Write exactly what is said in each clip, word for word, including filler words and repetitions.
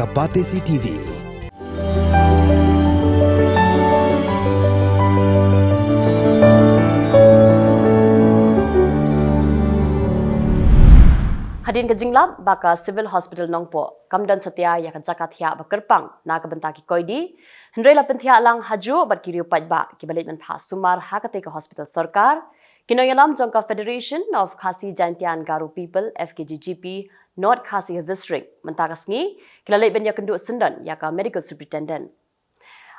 A Batesi T V. Hadien ka jinglap ba ka Civil Hospital Nongpoh kam don satia ïa ka jaka thiah ba kyrpang na ka bynta ki koidi, hynrei la pynthiah lang hajuh bad ki riew paidbah kiba leit ban phah sumar ha katei ka hospital sorkar, ki nongïalam jong ka Federation of Khasi Jaintia and Garo People, F K J G P, North Khasi Hills District mynta ka sngi ki la leit ban ïakynduh syndon ïa ka Medical Superintendent.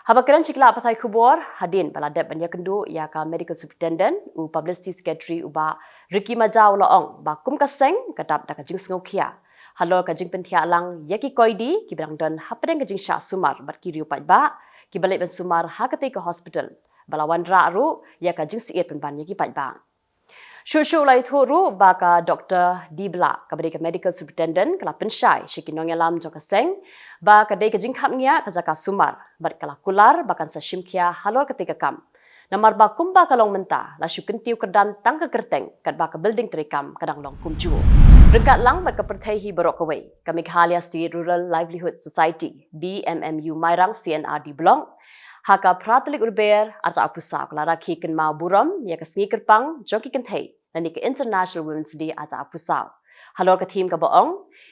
Haba kren sha ki lad pathai khubor hadien ba la dep ban ïakynduh ïa ka Medical Superintendent, u Publicity Secretary u Bah Ricky Majaw u la ong ba kum ka seng ka dap da ka jingsngewkhia halor ka jingpynthiah lang ïa ki koidi kiba dang don hapdeng ka jingshah sumar bad ki riew paidbah kiba leit ban sumar ha katei ka hospital, ba la wanrah ruh ïa ka jingsiat pynban ïa ki paidbah. Shuh shuh la ïathuh ruh ba ka Doktor D Blah kaba dei ka Medical Superintendent ka la pynshai sha ki nongïalam jong ka seng ba ka dei ka jingkhapngiah ka jaka sumar bad ka la kular ba kan sa shimkhia halor katei ka kam. Namar ba kumba ka long mynta la shu kyntiew kyrdan tang ka kyrteng katba ka building treikam ka dang long kumjuh. Ryngkat lang bad ka pyrthei hi baroh kawei, ka Meghalaya State Rural Livelihood Society, B M M U Mairang C N R D Block, ha ka phra tarik u Lber arhajar arphew saw ka la rakhe kynmaw burom ïa ka sngi kyrpang jong ki kynthei lane ka International Women's Day arhajar arphew saw halor ka theme kaba ong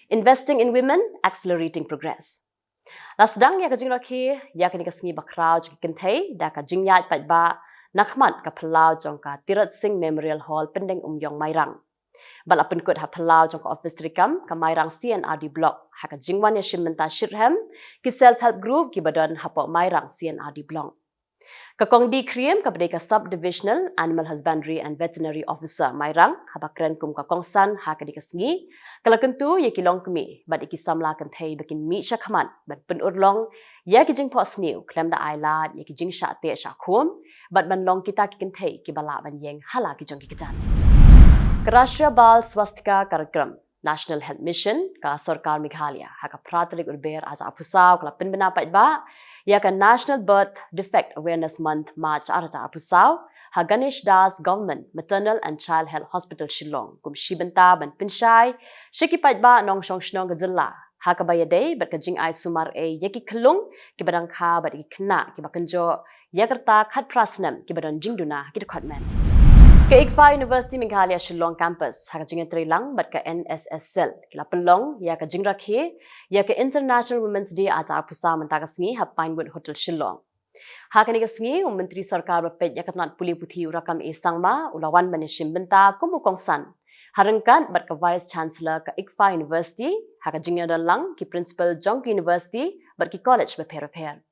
Investing in Women, Accelerating Progress. La sdang ïa ka jingrakhe ïa kane ka sngi bakhraw jong ki kynthei da ka jingïaid paidbah na khmat ka phyllaw jong ka Tirot Singh Memorial Hall, Pyndengumiong, Mairang. Bad la pynkut ha phyllaw jong ka office treikam ka Mairang C N R D Block ha ka jingwan ïashim bynta shitrhem ki self help group kiba don hapoh Mairang C N R D Block. Ka Kong D Khyriem kaba dei ka Sub Divisional Animal Husbandry and Veterinary Officer Mairang, haba kren kum ka kongsan ha kane ka sngi, ka la kyntu ïa ki longkmie bad ïa ki samla kynthei ba kin mih sha khmat ban pynurlong ïa ki jingphohsniew khlem da ai lad ïa ki jingshah teh shah khum bad ban long kita ki kynthei kiba lah ban ïeng ha la ki jong ki kjat. Ka Rashtriya Bal Swasthya Karyakram, National Health Mission, ka Sorkar Meghalaya ha ka phra tarik u Lber arhajar arphew saw ka la pynbna paidbah ïa ka National Birth Defect Awareness Month March arhajar arphew saw ha Ganesh Das Government Maternal and Child Health Hospital Shillong kum shi bynta ban pynshai sha ki paidbah nongshong shnong ka jylla ha kaba ïadei bad ka jingai sumar ei ïa ki khyllung kiba dang kha bad ïa ki khynnah kiba kynjoh ïa ka rta khatphra snem kiba don jingduna ha ki dkhot met. Ka ICFAR University Meghalaya Shillong Campus ha ka jingïatreilang bad ka N S S Cell ki la pynlong ïa ka jingrakhe ïa ka International Women's Day arhajar arphew saw mynta ka sngi ha Pinewood Hotel Shillong. Ha kane ka sngi u Myntri Sorkar ba peit ïa ka tnat pule puthi u Rakkam A Sangma u la wan ban ïashim bynta kum u kongsan ha ryngkat bad ka Vice Chancellor ka ICFAR University ha ka jingïadon lang ki principal jong ki university bad ki college bapher bapher.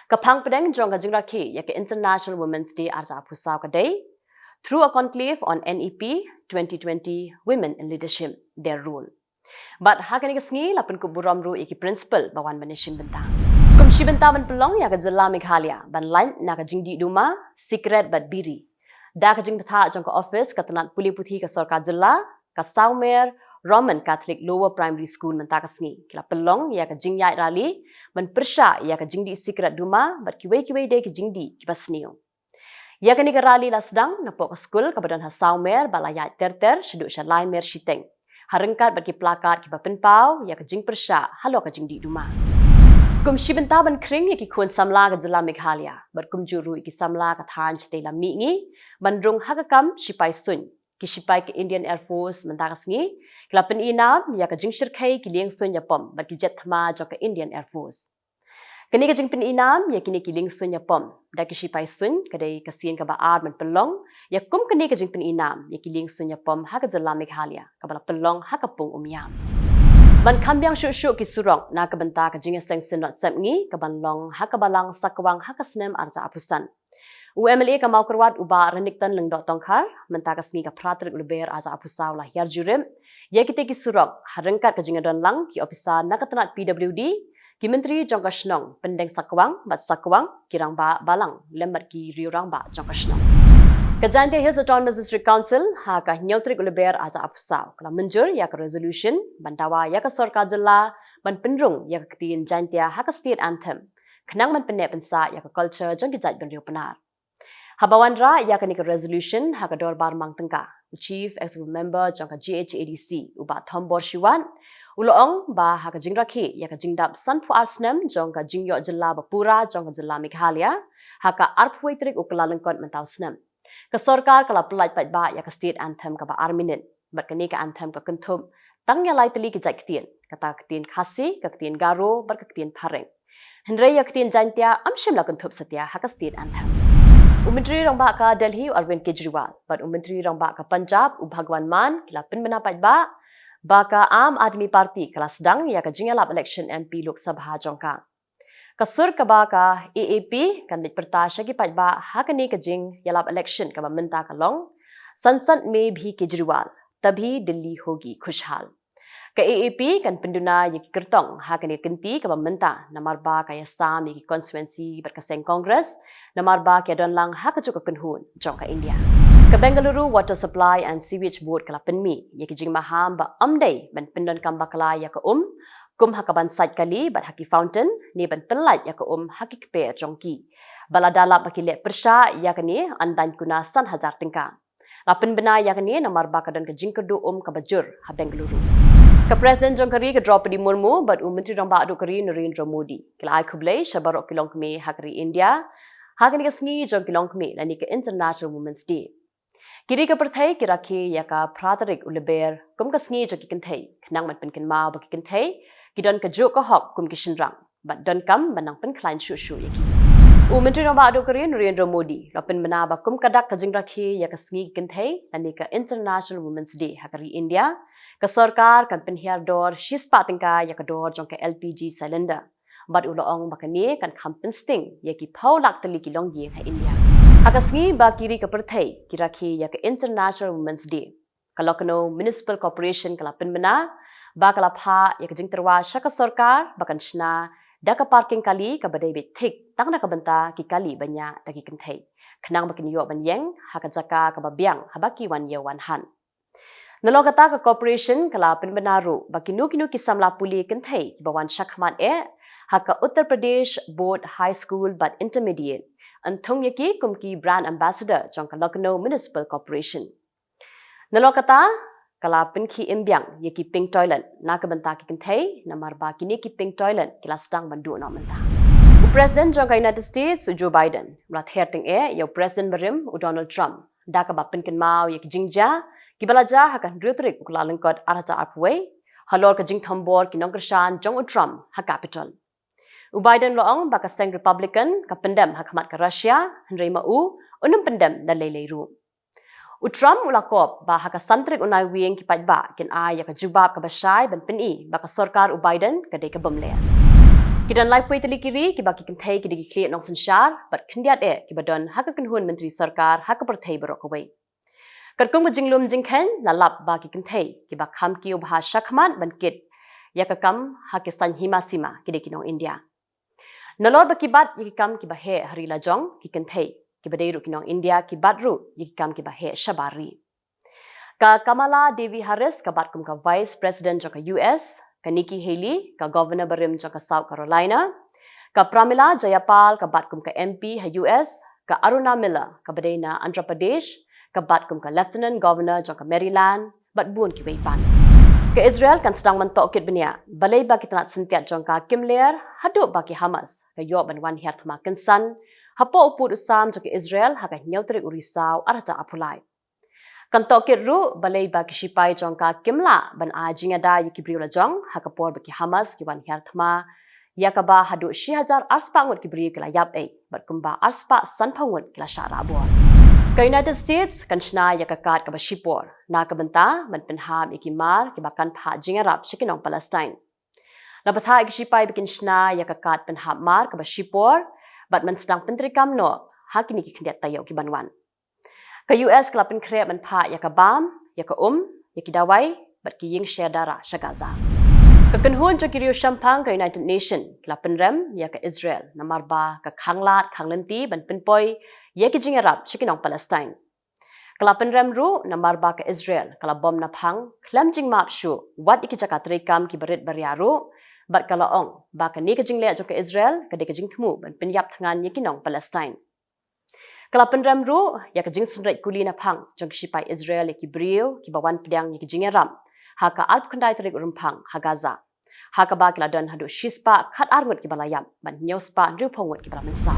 Ka phang pdeng jong ka jingrakhe ïa ka International Women's Day arhajar arphew saw ka dei Through a Conclave on N E P twenty twenty, Women in Leadership, Their Role. Bad ha kane ka sngi la pynkup burom ruh ïa ki principal ba wan ban ïashim bynta. Kum shi bynta ban pynlong ïa ka jylla Meghalaya ban lait na ka jingdih duma sikret bad biri, da ka jingbthah jong ka office ka tnat pule puthi ka sorkar jylla, ka Sawmer Roman Catholic Lower Primary School mynta ka sngi ki la pynlong ïa ka jingïaid rally ban pyrshah ïa ka jingdih sikret duma bad kiwei kiwei de ki jingdih kiba sniew. Ïa kane ka rally la sdang napoh ka skul kaba don ha Sawmer bad la ïaid ter ter shaduh sha lai mer shiteng ha ryngkat bad ki plakat kiba pynpaw ïa ka jingpyrshah halor ka jingdih duma. Kum shi bynta ban khring ïa ki khun samla ka jylla Meghalaya bad kumjuh ruh ïa ki samla ka thaiñ shatei lam mihngi ban rung ha ka kam shipai suiñ, ki shipai ka Indian Air Force mynta ka sngi ki la pynïainam ïa ka jingshyrkhei ki liengsuiñ ïapom bad ki jet thma jong ka Indian Air Force. Kane ka jingpynïainam ïa kine ki liengsuiñ ïapom da ki shipai suiñ ka dei ka sien kaba ar ban pynlong ïa kum kane ka jingpynïainam ïa ki liengsuiñ ïapom ha ka jylla Meghalaya kaba la pynlong ha ka pung Umiam. Ban kham biang shuh shuh ki surok na ka bynta ka jingïaseng syndon sepngi kaban long ha ka Balang Sakwang ha ka snem arhajar arphew san, u M L A ka Mawkyrwat u Bah Renikton Lyngdoh Tongkhar mynta ka sngi ka phra tarik u Lber arhajar arphew saw la hiar jurip ïa kite ki surok ha ryngkat ka jingïadon lang ki ophisar na ka tnat P W D, ki myntri jong ka shnong Pyndengumiong Sakwang bad Sakwang, ki rangbah balang lem bad ki riew rangbah jong ka shnong. Ka Jaintia Hills Autonomous District Council ha ka hynñiew tarik u Lber arhajar arphew saw ka la mynjur ïa ka resolution ban dawa ïa ka sorkar jylla ban pynrung ïa ka ktien Jaintia ha ka state anthem khnang ban pynneh pynsah ïa ka culture jong ki jaitbynriew Pnar. Haba wanrah ïa kane ka resolution ha ka dorbar mang tyngka, u Chief Executive Member jong ka G H A D C u Bah Thombor Shiwat U la ong ba ha ka jingrakhe ïa ka jingdap sanphew ar snem jong ka jingïoh jylla ba pura jong ka jylla Meghalaya ha ka arphew tarik u Kyllalyngkot mynta u snem, ka sorkar ka la pyllait paidbah ïa ka state anthem kaba ar minit. Bad kane ka anthem ka kynthup tang ïa lai tylli ki jait ktien, kata ka ktien Khasi, ka ktien Garo bad ka ktien Phareng. Hynrei ïa ka ktien Jaiñtia ym shym la kynthup satia ha ka state anthem. U Myntri Rangbah ka Delhi u Arvind Kejriwal bad u Myntri Rangbah ka Punjab u Bhagwant Mann ki la pynbna paidbah ba ka Aam Aadmi Party ka la sdang ïa ka jingïalap election M P Lok Sabha jong ka. Ka sur kaba ka A A P kan leit pyrta sha ki paidbah ha kane ka jingïalap election kaba mynta ka long, Sansad mein bhi Kejriwal, tabhi Delhi hogi khushhal. Ka A A P kan pynduna ïa ki kyrtong ha kane ka kynti kaba mynta namar ba ka ïasam ïa ki constituency bad ka seng Congress, namar ba ka ïadon lang ha kajuh ka kynhun jong ka India. Ka Bengaluru Water Supply and Sewage Board ka la pynmih ïa ki jingmaham ba ym dei ban pyndonkam bakla ïa ka um, kum ha kaban sait kali bad ha ki fountain, ne ban pyllait ïa ka um ha ki kper jong ki. Ba lada lap ba ki leh pyrshah ïa kane, yn daiñ kuna san hajar tyngka. La pynbna ïa kane namar ba ka don ka jingkyrduh um kaba jur ha Bengaluru. Ka President jong ka ri ka Droupadi Murmu bad u Myntri Rangbah duh ka ri Narendra Modi ki la ai khublei sha baroh ki longkmie ha ka ri India ha kane ka sngi jong ki longkmie lane ka International Women's Day. Ki ri ka pyrthei ki rakhe ïa ka phra tarik u Lber kum ka sngi jong ki kynthei, khnang ban pynkynmaw ba ki kynthei ki don kajuh ka hok kum ki shynrang bad donkam ban nang pynkhlaiñ shuh shuh ïa ki. U Myntri Rangbah duh ka ri Narendra Modi u la pynbna ba kum ka dak ka jingrakhe ïa ka sngi ki kynthei lane ka International Women's Day ha ka ri India, ka sorkar kan pynhiar dor shispah tyngka ïa ka dor jong ka L P G cylinder. Bad u la ong ba kane kan kham pynsting ïa ki phew lak tylli ki longïing ha India. Ha ka sngi ba ki ri ka pyrthei ki rakhe ïa ka International Women's Day, ka Lucknow Municipal Corporation ka la pynbna ba ka la phah ïa ka jingtyrwa sha ka sorkar ba kan shna da ka parking kali kaba dei beit thik tang na ka bynta ki kali ba ñiah da ki kynthei, khnang ba kin ïoh ban ïeng ha ka jaka kaba biang haba ki wan ïew wan han. Nalor kata, ka corporation ka la pynbna ruh ba kino kino ki samla pule kynthei kiba wan shakhmat eh ha ka Uttar Pradesh Board High School bad Intermediate, yn thung ïa ki kum ki brand ambassador jong ka Lucknow Municipal Corporation. Nalor kata, ka la pynkhie im biang ïa ki pink toilet na ka bynta ki kynthei, namar ba kine ki pink toilet ki la sdang ban duh noh mynta. U President jong ka United States u Joe Biden u la ther tyngeh ïa u President barim u Donald Trump da kaba pynkynmaw ïa ki jingjia kiba la jia ha ka hynriew tarik u Kyllalyngkot ar hajar arphew wei halor ka jingthombor ki nongkyrshan jong u Trump ha Capitol. U Biden u la ong ba ka seng Republican ka pyndem ha khmat ka Russia, hynrei ma u, un ym pyndem da lei lei ruh. U Trump u la kop ba ha ka san tarik u Naiwieng ki paidbah kin ai ïa ka jubab kaba shai ban pyni ba ka sorkar u Biden ka dei ka bym leh. Ki don laiphew tylli ki ri kiba ki kynthei ki dei ki khlieh nongsynshar bad khyndiat eh kiba don ha ka kynhun myntri sorkar ha ka pyrthei baroh kawei. Katkum ka jinglum jingkheiñ, la lap ba ki kynthei kiba kham kiew bha shakhmat ban kit ïa ka kam ha ki saiñ hima sima ki dei ki nong India. Nalor ba ki bat ïa ki kam kiba heh ha ri lajong, ki kynthei kiba dei ruh ki nong India ki bat ruh ïa ki kam kiba heh shabar ri. Ka Kamala Devi Harris ka bat kum ka Vice President jong ka U S, ka Nikki Haley ka Governor barim jong ka South Carolina, ka Pramila Jayapal ka bat kum ka M P ha U S, ka Aruna Miller kaba dei na Andhra Pradesh ka bat kum ka Lieutenant Governor jong ka Maryland, bad bun kiwei pat. Ka Israel kan sdang ban tohkit bniah balei ba ki tnat syntiat jong ka kim ler haduh ba ki Hamas ka ïoh ban wan hiar thma kynsan hapoh u pud u sam jong ka Israel ha ka hynñiew tarik u Risaw ar hajar arphew lai. Kan tohkit ruh balei ba ki shipai jong ka kim lah ban ai jingïada ïa ki briew lajong ha ka por ba ki Hamas ki wan hiar thma ïa kaba haduh shi hajar arspah ngut ki briew ki la ïap ei bad kumba arspah sanphew ngut ki la shah rah bor. Ka United States kan shna ïa ka kad kaba shipor na ka bynta ban pynhap ïa ki mar kiba kan phah jingïarap sha ki nong Palestine. La bthah ïa ki shipai ba kin shna ïa ka kad pynhap mar kaba shipor bad ban sdang pyntreikam noh ha kine ki khyndiat taïew kiban wan. Ka U S ka la pynkhreh ban phah ïa ka bam, ïa ka um, ïa ki dawai bad ki ïing sher dara sha Gaza. Ka kynhun jong ki riewshemphang ka United Nation ka la pynrem ïa ka Israel namar ba ka khanglad khanglynti ban pynpoi ïa ki jingïarap sha ki nong Palestine. Ka la pynrem ruh namar ba ka Israel ka la bom naphang khlem jingmap shuh wat ïa ki jaka treikam kiba rit ba ria ruh, bad ka la ong ba kane ka jingleh jong ka Israel ka dei ka jingthmu ban pynïap thngan ïa ki nong Palestine. Ka la pynrem ruh ïa ka jingsynreit kuli naphang jong ki shipai Israel ïa ki briew kiba wan pdiang ïa ki jingïarap ha ka arphew khyndai tarik u Rymphang ha Gaza, ha kaba ki la don haduh shispah khatar ngut kiba la ïap bad hynñiewspah hynriewphew ngut kiba la mynsaw.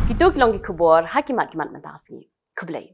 Kito ki long ki khubor ha ki mat ki mat mynta ka sngi. Khublei.